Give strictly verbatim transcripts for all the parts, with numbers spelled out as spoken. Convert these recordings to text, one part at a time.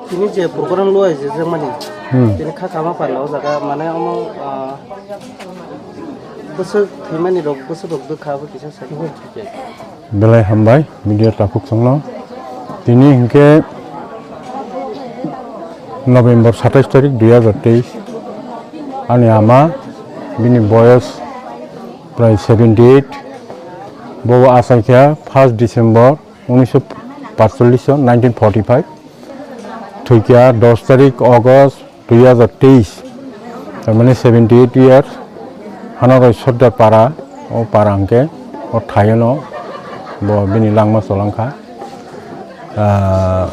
Tini je program luai je jemani. Hmm. Tini kha kama pala o jaga mane omo, ah, bwswk thwimani rok, bwswk rok bwkha abo kisa sai. Belai hambai, media takhuk chwngno. Tini hinkhe November satais tarik dui hazar teis. Ani ama, bini boyos prai seventy eight. Bo achaikha first December unisho patchollish, nineteen forty five. Thwikha dos tarik August dui hazar teis, tar mane seventy eight years, Hanaroi Sordar para, o para hwnkhe o thaiono bo bini langma cholangkha. Ah,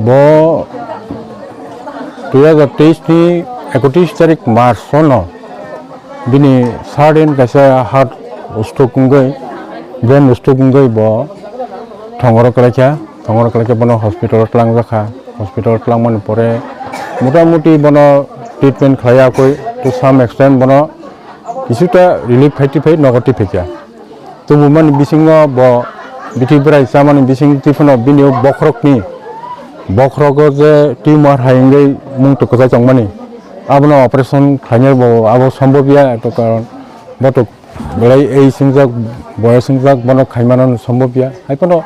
bo dui hazar teis ni ekotris tarik March ono bini sudden kaisa heart stroke wngwi, brain stroke wngwi bo thongoro kwlaikha, thongoro kwlaikha bono hospital o twlangjakha. Hospital twlangmani pore motamuti bono treatment khlaiya koi, to some extent bono kisuta relief phaiti phai nogo twi phaikha. Tubumani bisingo bo bithi bwrai chamani bising twi phano bini o bokhorokni, bokhorogo je tumor hai wngwi mung twi kwchai tongmani, abono operation khlainai bo abo sombobya, to karon bo to belai age wngjak, boyos wngjak, bono khaimano sombobya. Hai phano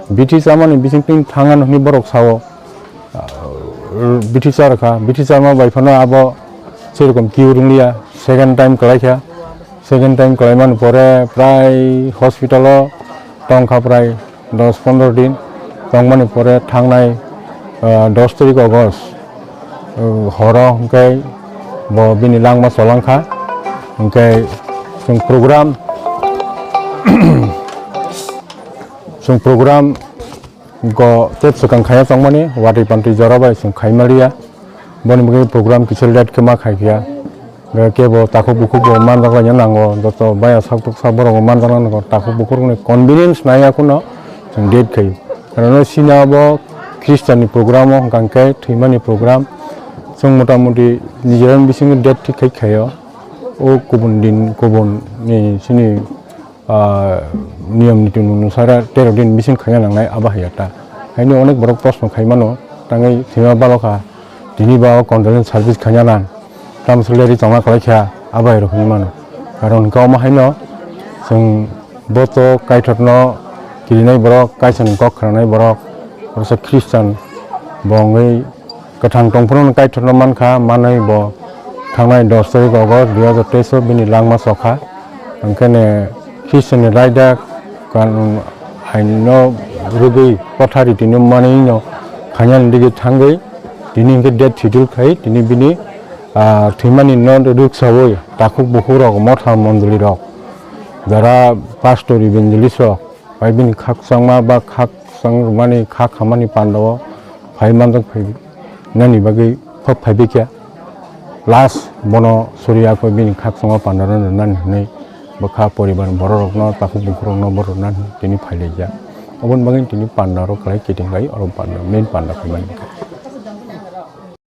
bithi chamani bising twi thangano hwnwi borok sao. Ah, bithi char kha, bithi charma bai phano abo serokom cure wngliya, second time kwlaikha. Second time kwlaimani pore prai hospital o tongkha prai dos pondro din. Tongmani pore thangnai, ah, dos tarik August, ah, horo hwnkhe bo bini langma cholangkha. Hwnkhe chwng program, chwng program go tei swkang khaiya chongmani watwi pantwi jora bai chwng khaima liya. Boni bagwi program kisa late khe ma khai phiya. Kebo takhuk bukhuk bo manjak laina nango, joto baya sak tuk sak borok bo manjak nango, takhuk bukhuk ni convenience naiya kuno chwng date khai. Karon sina bo Christian ni program o hwnkha khe thwimani program. Chwng mota moti nijera ni bisingo date thik khai khaio. O kubun din kubun ni sini ah, niyom niti onusare tero din bising khaina nangnai abo hai ta. Haino onek borok proshno khai mano, tangwi thwima balokha, tini ba o condolence service khaina nang, tamo se leri chongma kwlai kha, abo hai rok hinwi mano. Karon hwnkhe omo haino chwng boto kaithokno kirinai borok, kaisani kok khwnanai borok, oro se Christian bo wngwi Kwthang tongphuru no kaithorno mankha, manwi bo thangnai dos tarik August dui hazar teis o bini langma chokha. Hwnkhe ne Christian ni raida kan-, aino rwgwi kothari tini manwi no khainani digi thangwi tini hwnkhe date schedule khai tini bini, ah, thwimani no rwksawi takhuk bukhuk rok motha mondoli rok jara pastor evangelist rok bai bini khakchangma ba khakchang rwmani kha khamani pandao phai manjak phai nani bagwi phai phaibai kha. Last bono suri yakho bini khakchangma panda rwna nani hwnwi bwkha poribar bororokno takhuk bukhurokno bo rwna hwnwi tini phailaijak. Oboni bagwi tini panda rok khlai kiting lai oro panda main panda khaimani kha.